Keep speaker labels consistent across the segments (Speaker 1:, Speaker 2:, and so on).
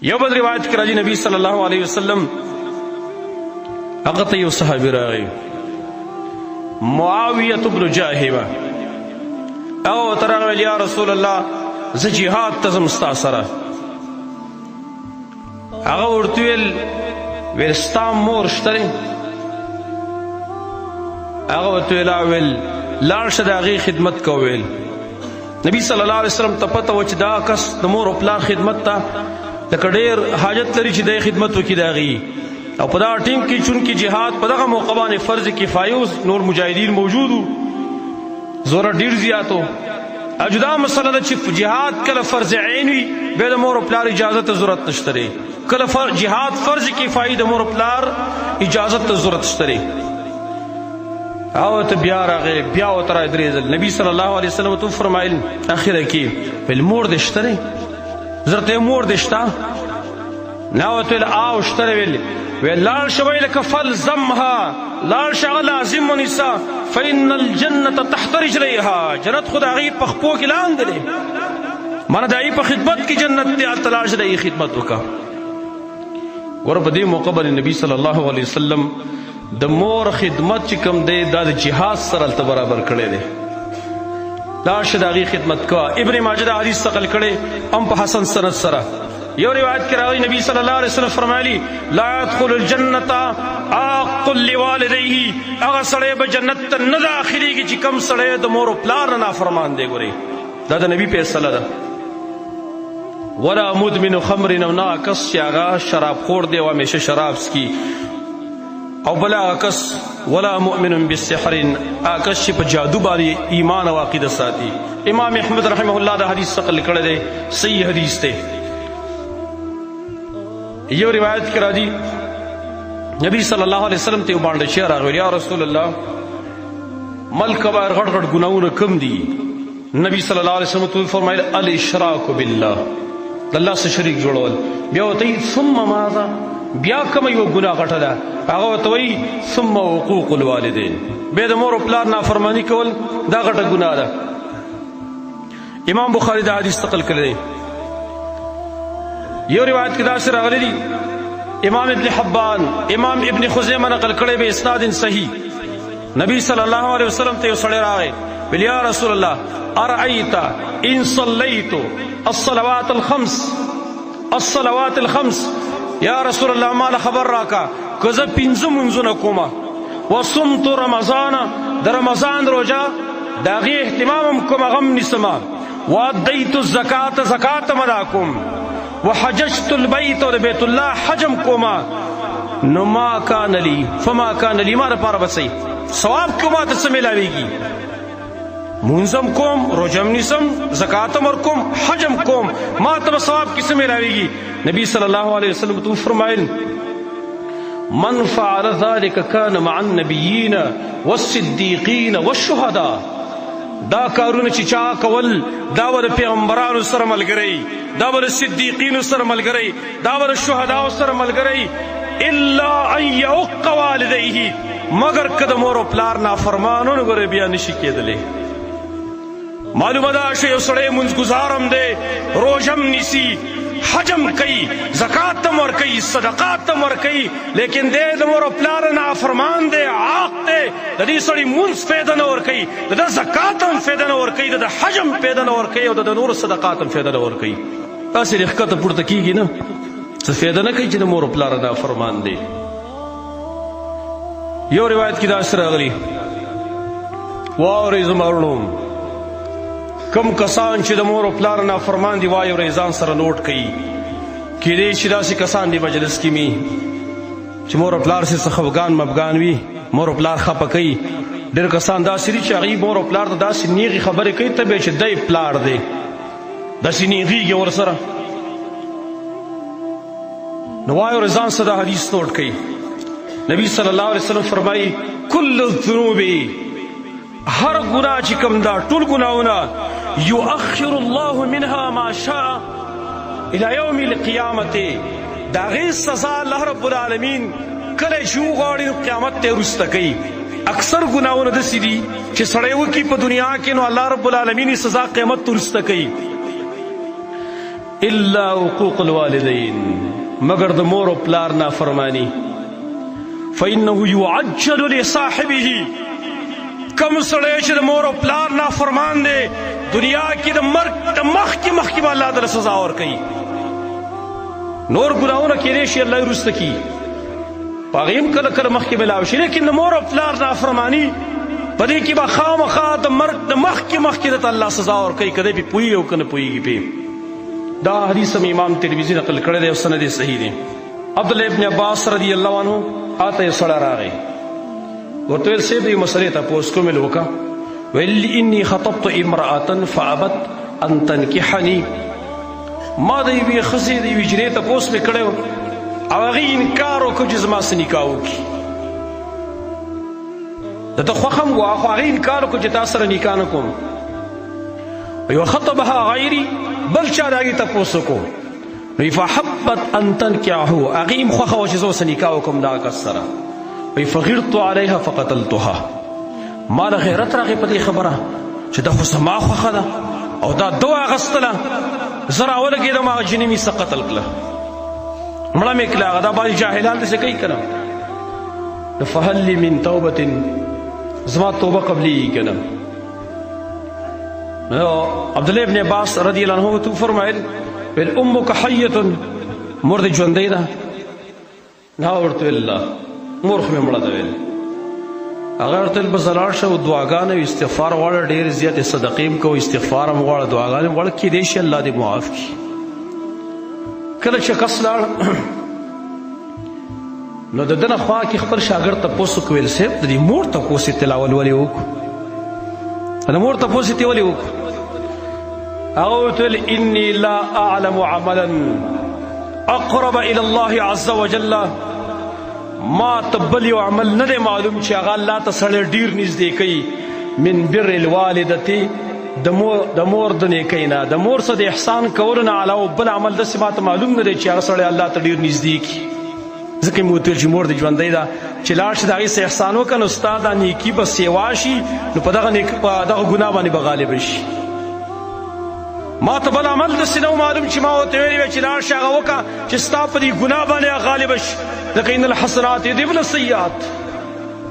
Speaker 1: یو بل روایت کې راځي، نبی صلی الله علیه وسلم هغه ته یو صحابي راغی، معاویه بن جاهبه، او تر هغه ویل یا رسول الله زه جهاد ته ځم ستا سره. هغه ورته ویل، ویل ستا مور شته دی؟ هغه ورته ویل، ویل لاړ شه د هغې خدمت کوه. ویل نبی صلی الله علیه وسلم ته پته و چې دا کس د مور او پلار خدمت ته لکه ډېر حاجت لري چې د خدمت وکړي د هغې. او په دا ټیم کې چونکې جهاد په دغه موقع باندې فرض کفایه و، نور مجاهدین موجود وو، زور ډېر زیات و. او جدا مسله ده چې جهاد کله فرض عین وي، بیا د مور او پلار اجازه ته ضرورت نشته دی. کله جهاد فرض کفایي، د مور او پلار اجازه ته ضرورت شته دی. او ته بیا راغی، بیا ورته را درې ځل نبی صلی الله علیه وسلم ته فرمایل اخره کې، ویل مور دې شته دی؟ زرته مور دې شته؟ نه ورته ویل او شته دی. ویل ویل لاړ شه، ویل که فلزمها، لاړ شه هغه لازم ونیسه، فإن الجنة تحت رجلیها، جنت خو د هغې په خپو کې لاندې دی، معنی د هغې په خدمت کې جنت دی، هلته لاړ شه د هغې خدمت وکړه. ګوره په دې موقع باندې نبی صلی الله علیه وسلم د مور خدمت چې کوم دی دا د جهاد سره هلته برابر کړی دی. لاړ شه د هغې خدمت کوه. ابن ماجه دا حدیث نقل کړی هم په حسن سند سره. یو روایت کې راغلی، نبی صلی الله علیه وسلم فرمایلی لا يدخل الجنة عاق لوالديه، هغه سړی به جنت ته نه داخليږي چې کم سړی د مور او پلار نه نافرمان دی. ګورئ دا د نبی فیصله ده. ولا مدمن خمر، او نه کس چې هغه شراب خور دی او همیشه شراب څکي، او بل هغه کس ولا مؤمن بالسحر، هغه کس چې په جادو باندې ایمان او عقیده ساتي. امام احمد رحمه الله دا حدیث نقل کړی دی، صحیح حدیث دی. یو روایت کې راځي، نبی صلی الله علیه وسلم ته یو باندې شعر راغی، یا رسول الله مل کبایر غټ غټ ګناهونه کم دي؟ نبی صلی الله علیه وسلم ته فرمایل الاشراک بالله، د الله سره شریک جوړول. بیا ورته ثم ماذا، بیا کوم یو ګناه غټه ده؟ هغه ورته وایي ثم حقوق الوالدین، بیا د مور او پلار نافرمانی کول دا غټه ګناه ده. امام بخاری دا حدیث نقل کړی دی. یو روایت کې داسې راغلی دی، امام ابن حبان، امام ابن خزیمه نقل کړی به اسناد صحیح، نبی صلی الله علیه وسلم ته یو سړی راغی، ویل یا رسول الله ارأیت ان صلیت الصلوات الخمس، الصلوات الخمس، یا رسول الله مال خبر راکا که زه پنځه مونځونه کوم، وصمت رمضان، د رمضان روژه د هغې اهتمام هم کوم، هغه هم نیسم، وادیت الزکات، زکات هم ادا کوم، وحججت البیت، او د بیت الله حج هم کوم، نو ما کان لی فما کان لی، ما لپاره به څه ثواب کوم، ته څه میلاویږي؟ مونځ هم کوم، روژه هم نیسم، زکات هم ورکوم، حج هم کوم، ما ته به ثواب کې څه میلاویږي؟ نبی صلی الله علیه وسلم ته وفرمایل من فعل ذلك كان مع النبيين والصديقين والشهداء، دا کارونه چې چا کول دا به د پیغمبرانو سره ملګری، دا به د صدیقینو سره ملګری، دا به د شهداو سره ملګری، الا ان يعق والديه، مګر که د مور او پلار نافرمانو نو ګورې بیا نشي کېدلی. معلومه ده چې یو سړی مونځ ګزار هم دی، روژه هم نیسي، حج هم کوي، زکات هم ورکوي، صدقات هم ورکوي، لیکن دی د مور او پلار نافرمان دی، عاق دی، د دې سړي مونځ فایده نه ورکوي، د ده زکات هم فایده نه ورکوي، د ده حج هم فایده نه ورکوي، او د ده نورو صدقات هم فایده نه ورکوي. داسې دې ښکته پورته کېږي نه، څه فایده نه کوي چې د مور او پلار نافرمان دی. یو روایت کې داسې راغلي، واورئ زما وروڼو، کم کسان چې د مور او پلار نافرمان دي، واورئ، ځان سره نوټ کوي. کېدای شي داسې کسان دي مجلس کې مي چې مور او پلار سره څه خفګان مفګان وي، مور او پلار خپه کوي. ډېر کسان داسې دي چې هغوی مور او پلار ته داسې نیغې خبرې کوي ته به چې دی پلار دی، داسې نیغېږي ورسره. نو وایو ځان سره دا حدیث نوټ کړئ. نبی صلی الله علیه وسلم فرمایي کل الذنوب، هر ګناه چې کوم دا ټول ګناهونه، یؤخر الله منها ما شاء الى یوم القیامت، د هغې سزا الله رب العالمین کله چې وغواړي نو قیامت ته وروسته کوي. اکثر ګناهونه داسې دي چې سړی وکړي په دنیا کې نو الله رب العالمین یې سزا قیامت ته وروسته کوي. الا حقوق الوالدین، مگر د مور او پلار نافرمانی. فإنه يعجل لصاحبه، کم سړی چې د مور او پلار نافرمان دی، دنیا کې د مرګ د مخکې مخکې به الله تعالی سزا ورکوي. نور ګناهونه کېدای شي الله یې وروسته کړي، په هغې هم کله کله مخکې ملاو شي، لیکن د مور او پلار نافرماني په دې کې به خامخا د مرګ د مخکې مخکې درته الله سزا ورکوي، که دی پرې پوهېږي او که نه پوهېږي پرې. دا حدیث هم امام ترمذي نقل کړی دی او سند یې صحیح دی. عبدالله ابن عباس رضی الله عنه آته یو سړی راغی، ورته ویل صاحب یو مسئلې تپوس کوم، ویل وکړه. ویل انی خطبت امرأة فابت ان تنکحني، ما د یوې ښځې د یوې جینۍ تپوس مې کړی او هغې انکار وکړ چې زما سره نکاح وکړي. د ده خوښه هم وه، خو هغې انکار وکړ چې تا سره نکاح نه کوم. یو خطبها غیري، بل چا د هغې تپوس وکړو، وی فحبت ان تنکحه، هغې هم خوښه وه چې زه ورسره نکاح وکړم دغه کس سره. وی فغرت علیها فقتلتها، ما له غیرت راغی په دې خبره چې دا خو زما خوښه ده او دا ده واخیستله، زه راولګېدم هغه جینۍ مې څه قتل کړه، مړه مې کړه. هغه دا بعضې جاهلان داسې کوي که نه. نو فهل لي من توبة، زما توبه قبلېږي که نه؟ نو عبدالله ابن عباس رضی الله عنه ته وفرمایل، ویل امک حیة، مور دې ژوندۍ ده؟ نه ورته ویل لا، مور خو مې مړه ده. ویل هغه ورته ویل بس لاړ شه او دعاګانې او استغفار غواړه، ډېرې زیاتې صدقې هم کوه، استغفار هم غواړه، دعاګانې هم غواړه، کېدای شي الله دې معاف کړي. کله چې کس لاړ نو د ده نه خوا کې خپل شاګرد تپوس وکړ، ویل صاحب د دې مور تپوس یې تلاول ولې وکړو، د مور تپوس یې ولې وکړو؟ هغه ورته ویل انی لا اعلم عملا اقرب الى الله عز وجل، ما ته بل یو عمل نه دی معلوم چې هغه الله ته سړی ډیر نږدې کوي من بر الوالدة، د مور د نیکۍ نه، د مور سره د احسان کولو نه علاوه بل عمل داسې ما ته معلوم نه دی چې هغه سړی الله ته ډیر نږدې کړي. ځکه مې ورته ویل چې مور دې ژوندۍ ده، چې لاړ شي د هغې څه احسان وکړه نو ستا دا نیکي به سیوا شي، نو په دغه نیک په دغه ګناه باندې به غالب شي. ما ته بل عمل داسې نه و معلوم چې ما ورته ویلي وی چې لاړ شي هغه وکړه چې ستا په دې ګناه باندې هغه غالب شي، ځکه ان الحسنات یذهبن السیئات،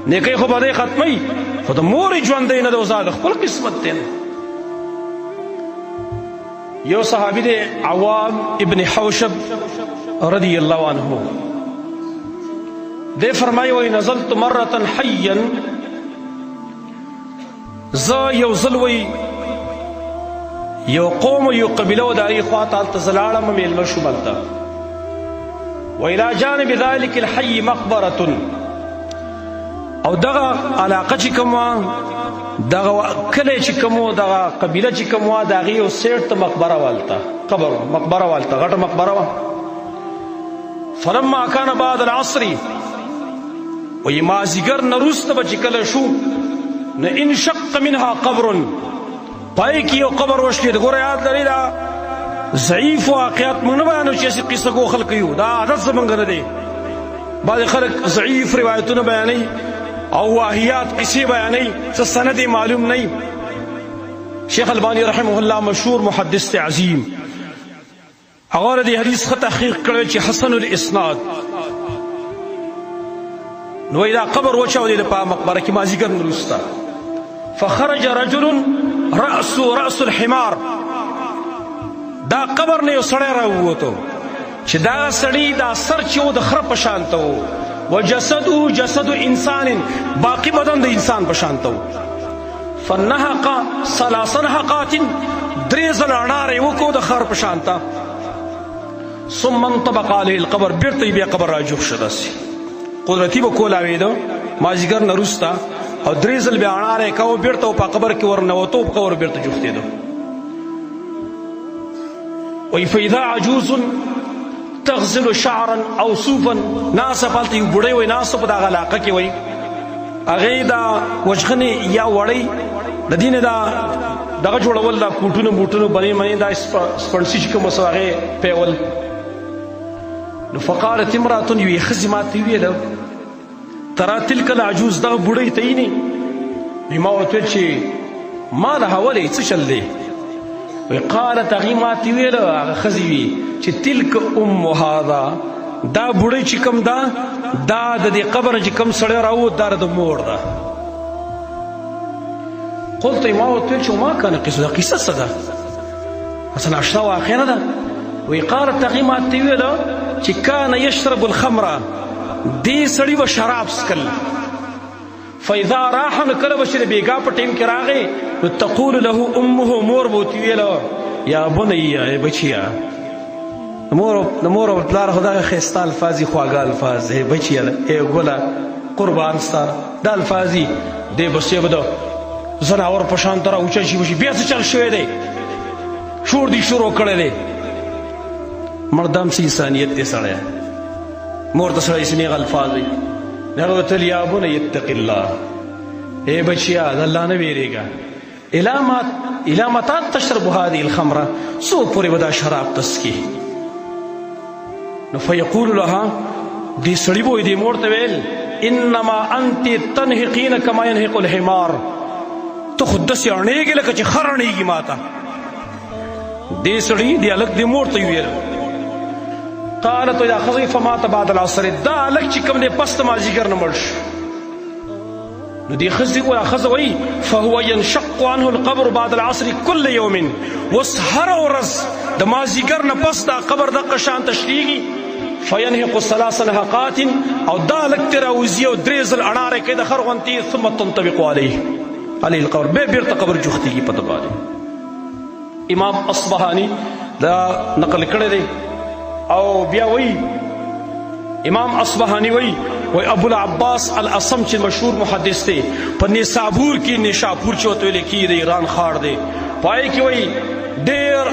Speaker 1: نیکۍ خو بدۍ ختموي، خو د مور یې ژوندۍ نه ده، اوس دا د خپل قسمت دی. یو صحابي دی عوام ابن حوشب رضی الله عنه، دی فرمایي وایي نزلت مرة حیا، زه یو ځل وایي یو قوم یو قبیله و د هغې خوا ته هلته زه لاړم مېلمه شوم هلته. وإلى جانب ذلك الحي مقبرة، او دغه علاقه چې کوم وه، دغه کلی چې کوم و، دغه قبیله چې کوم وه، د هغې یو سیټ ته مقبره وه هلته، قبر مقبره وه هلته، غټه مقبره وه. فلما كان بعد العصر، وایي مازدیګر نه وروسته به چې کله شو نو انشق منها قبر، پای کې یو قبر وشلېد. ګوره یاد لرئ دا ضعیف واقعات موږ نه بیانو چې هسې قصه ګو خلک یو، دا عادت زموږ نه دی. بعضې خلک ضعیف روایتونه بیانوي او واهیات قصې بیانوي، څه سند یې معلوم نه. شیخ الباني رحمه الله مشهور محدث دی عظیم، هغه د دې حدیث ښه تحقیق کړی چې حسن الاسناد. نو دا قبر وچاودېد په مقبره کې مازدیګر نه وروسته. فخرج رجل رأس رأس الحمار، دا قبر نه یو سړی راووتو چې دا سړی دا سر چې و د خره په شان ته و، وجسده جسد انسان، باقي بدن د انسان په شان ته و. فنهق ثلاث نهقات، درې ځله اڼاری وکړو د خر په شان ته. ثم انطبق عليه القبر، بیرته یې بیا قبر راجوخ شو. داسې قدرتي به کولاوېده مازدیګر نه وروسته، او درې ځل بیا اڼاری کاوه، بیرته په قبر کې ورنوتو، په قبر بیرته جوختېده. وایي فاذا عجوز تغزل شعرا او صوفا، ناسه په هلته یو بوډۍ وایي ناسه په دغه علاقه کې وایي، هغې دا وجغنې یا وړۍ د دې نه دا دغه جوړول، دا کوټونه موټونه بنې منې دا سپڼسي چې کوم څه هغې پیول. نو فقالت امرأة، یوې ښځې ما ته وویله ترا تلک العجوز، دغه بوډۍ ته یې ما ورته ویل چې ما لها ولې څه چل دی؟ وی قالت هغې ما ته ویل، هغه ښځې وي چې تلک ام هذا، دا بوډۍ چې کوم ده، دا د دې قبر چې کوم سړی راووت دا د مور ده. قلت ما ورته ویل چې ما کانه قصه، دا قصه څه ده؟ اصل آشنا واقع نه ده. وی قالت هغې ما ته ویل چې کان یشرب الخمره، دې سړي به شراب څکل. فاذا راح، نو کله به چې د بېګا په ټایم کې راغی نو تقول له امه، مور به ورته ویل یا بنیه، ای بچیه. د مور او پلار خو دغه ښایسته الفاظ دي، خواږه الفاظ، ای بچیه، ای ګله، قربان ستا، دا الفاظ دي. دی به صاحب د ځناور په شان ته راوچت شي، بیا څه چل شوی دی، شور دی شروع کړی دی. مړ دم څه انسانیت دی سړی، مور ته سړی څه نیغ الفاظ وي. هغه ورته ویل یا بنی اتق الله، ای بچیا د الله نه ویرېږه. الی متى تشرب هذه الخمره، څو پورې به دا شراب تسکي؟ نو فیقول لها، دې سړي به دې مور ته ویل انما انت تنهقین کما ينهق الحمار، ته خو داسې اڼېږې لکه چې خر اڼېږي ماته. دې سړي دې هلک دې مور ته ویل. قالت دا ښځه فمات بعد العصر، دا هلک چې کوم دی پس د مازدیګر نه مړ شو. نو دې ښځې ولا ښځه وایي فهو ينشق عنه القبر بعد العصر كل يوم، اوس هره ورځ د مازدیګر نه پس دا قبر دقه شان تشلیږي. فینهق ثلاث نهقات، او دا هلک ترې راوځي او درې ځل اڼاره کوي د خر غوندې. ثم تنطبق عليه القبر، بیا بېرته قبر جوختېږي په ده باندې. امام اصفهاني دا نقل کړی دی. او بیا وایي امام اصفهاني وایي، وایي ابو العباس الاصم چې مشهور محدث دی په نیسابور کې، نیشاپور چې ورته ویل کېږي، د ایران ښار دی، پای کې وایي ډېر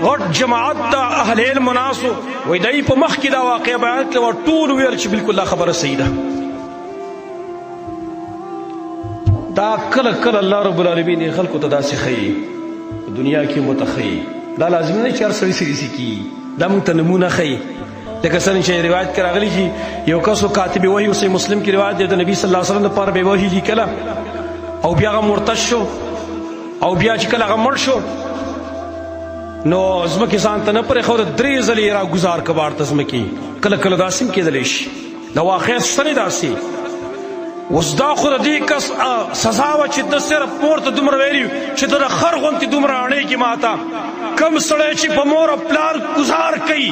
Speaker 1: غټ جماعت د اهل علم ناسو، وایي دی په مخ کې دا واقعه بیان کړه، ټول ویل چې بالکل دا خبره صحیح ده. دا کله کله الله رب العالمین خلکو ته داسې ښیي، دنیا کې متخیي. دا لازمي نه چې هر سړي سړي سي، دا موږ ته نمونه ښیي. لکه څنګه چې روایت کې راغلي چې یو کس کاتب وحي، اوس مسلم کې روایت دی، د نبی صلی الله علیه وسلم لپاره به وحي لیکله او بیا هغه مرتد شو، او بیا چې کله هغه مړ شو نو ځمکې ځان ته نه پرېښوده، درې ځلې یې را ګوزار کړه بار ته ځمکې. کله کله داسې هم کېدلی شي، دا واقعیت شته نه داسې. اوس دا خو د دې کس سزا وه چې ده صرف مور ته دومره ویلي چې ته د خر غوندې دومره اڼېږې ماته. کوم سړی چې په مور او پلار ګزار کوي،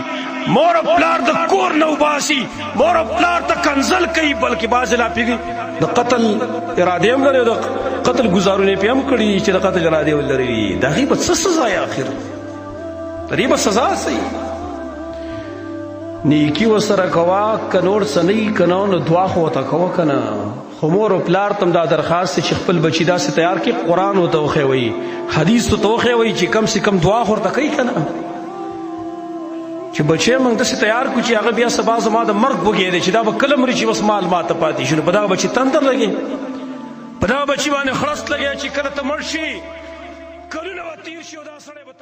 Speaker 1: مور او پلار د کور نه وباسي، مور او پلار ته کنځل کوي، بلکې بعضې لا پېږي د قتل ارادې هم لري او د قتل ګزارونه یې پرې هم کړي چې د قتل ارادې ولري، د هغې به څه سزا یې؟ اخر د دې به سزا څه؟ نیکی ورسره کوه، که نور څه نه وي که نه نو دعا خو ورته کوه که نه. خو مور او پلار ته هم دا درخواست چې خپل بچي داسې تیار کړي، قرآن ورته وښیوئ، حدیث ورته وښیوئ، چې کم سې کم دعا خو ورته کوي که نه، چې بچی موږ داسې تیار کړو چې هغه بیا سبا زما د مرګ وږی دی چې دا به کله مري چې بس مال ماته پاتې شي. نو په دغه بچي تندر لګي، په دغه بچي باندې خړست لګي چې کله ته مړ شي کلونه به تېر شي او دا سړی به